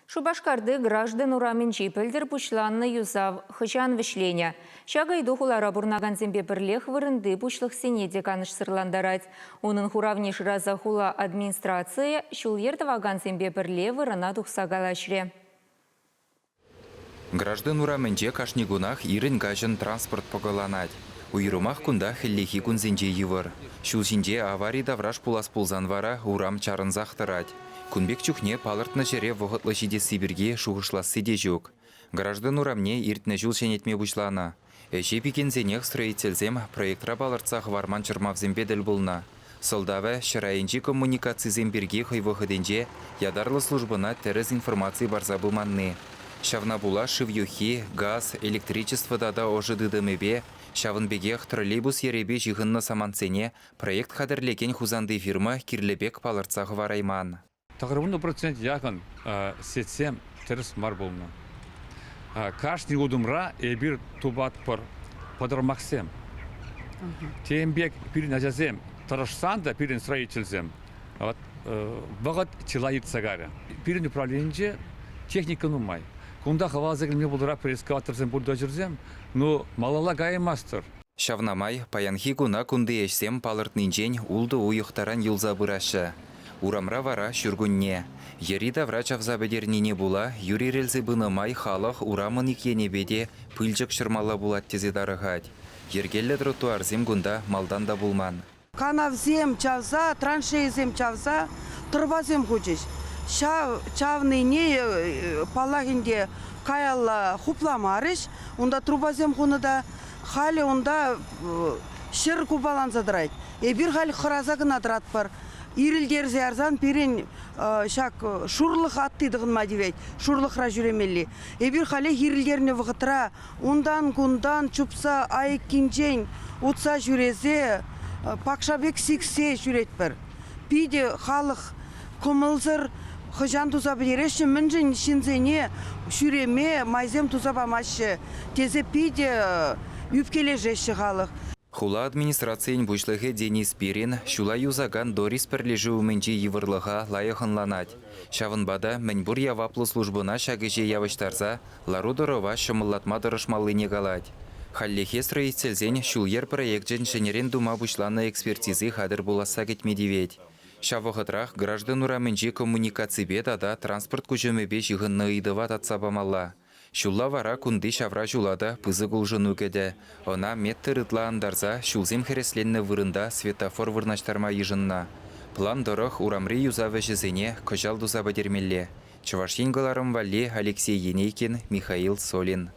Шупашкарти Граждан урамӗнчи пӗлтӗр пуҫланнӑ юсав хӑҫан вӗҫленӗ? Ҫак ыйту хулара пурӑнакансемпе пӗрлех вырӑнти пуҫлӑхсене те канӑҫсӑрлантарать. Унӑн хуравне шыраса хула администрацийӗ ҫул-йӗр тӑвакансемпе пӗрле вырӑна тухса калаҫрӗ. Граждан урамӗнче кашни кунах ирӗн-каҫӑн транспорт пӑкӑланать. Уйрӑмах кунта хӗллехи кунсенче йывӑр. Ҫул ҫинче авари тавраш пулас пулсан вара урам чарӑнсах тӑрать. Кун пек чухне палӑртнӑ ҫӗре вӑхӑтлӑ ҫитесси пирки шухӑшласси те ҫук. Граждан урамне иртнӗ ҫул ҫӗнетме пуҫланӑ. Ӗҫе пикенсенех строительсем проектра палӑртса хӑварман чӑрмавсемпе тӗл пулнӑ. Сӑлтавӗ, ҫӗр айӗнчи коммуникацисем пирки хӑй вӑхӑтӗнче ятарлӑ службӑна тӗрӗс информаци парса пыманни. Ҫавна пула шыв юххи, газ, электричество тата ӑшӑ тытӑмӗпе, ҫавӑн пекех троллейбус йӗрӗпе ҫыхӑннӑ самантсене проект хатӗрлекен Хусанти фирма кирлӗ пек палӑртса хӑварайман. 90% яхӑн сетьсем тӗрӗс мар пулнӑ. Кашни утӑмра эпир тупатпӑр пӑтӑрмахсем. Тем пек пирӗн ачасем тӑрӑшсан та пирӗн строительсем вот, вӑхӑт чылай иртсе кайрӗ. Пирӗн управленинче техника нумай. Кунта хӑваласа килме пултаратпӑр эскаваторсем, бульдозерсем, но малалла каяймастӑр. Ҫавна май паянхи куна кунти ӗҫсем палӑртнинчен ултӑ уйӑх таран юлса пыраҫҫӗ. Урамра вара ҫуркунне. Йӗри-тавра чавса пӗтернине пула юр ирӗлсе пынӑ май халӑх урамӑн ик енӗпе те пылчӑк ҫӑрмалла пулать тесе тарӑхать. Йӗркеллӗ тротуарсем кунта малтан та пулман. Канавсем чавса, траншейӑсем чавса тӑрпасем хучӗҫ. Ҫав чавнине, паллах ӗнтӗ, каялла хупламарӗҫ. Унта трубасем хунӑ та халӗ унта ҫӗр купаланса тӑрать. Эпир халь хӑраса кӑна тӑратпӑр. Ирӗлтерсе ярсан пирӗн ҫак шурлӑх атти тӑхӑнма тивет, шурлӑхра ҫӳремелли. Эпир халех ирӗлтернӗ вӑхӑтра унтан-кунтан чупса айккинчен утса ҫӳресе пакша пек сиксе ҫӳретпӗр. Питӗ халӑх кӑмӑлсӑр, хӑҫан туса пӗтереҫҫӗ, мӗншӗн ҫынсене ҫӳреме майсем туса памаҫҫӗ тесе питӗ ӳпкелешеҫҫӗ халӑх. Хула администрацийӗн пуҫлӑхӗ Денис Спирин ҫула юсакан Дорисс пӗрлешӳ умӗнчи йывӑрлӑха лайӑх ӑнланать. Ҫавӑнпа та мӗнпур яваплӑ службӑна ҫак ӗҫе явӑҫтарса лару-тӑрӑва ҫӑмӑллатма тӑрӑшмаллине калать. Хальлӗхе строительсен ҫул-йӗр проекчӗн ҫӗнӗрен тума пуҫланӑ экспертизи хатӗр пуласса кӗтме тивет. Ҫав вӑхӑтрах граждан урамӗнчи коммуникаципе тата транспорт куҫӑмӗпе ҫыхӑннӑ ыйтӑва татса памалла. Ҫулла вара кунти ҫавра ҫула та пысӑк улшӑну кӗтӗ. Ӑна метр ытла антарса ҫулсем хӗресленнӗ вырӑнта светофор вырнаҫтарма йышӑннӑ. План тӑрӑх урамри юсав ӗҫӗсене кӑҫал туса пӗтермелле. Чӑваш Ен кӑларӑм валли Алексей Енейкин, Михаил Солин.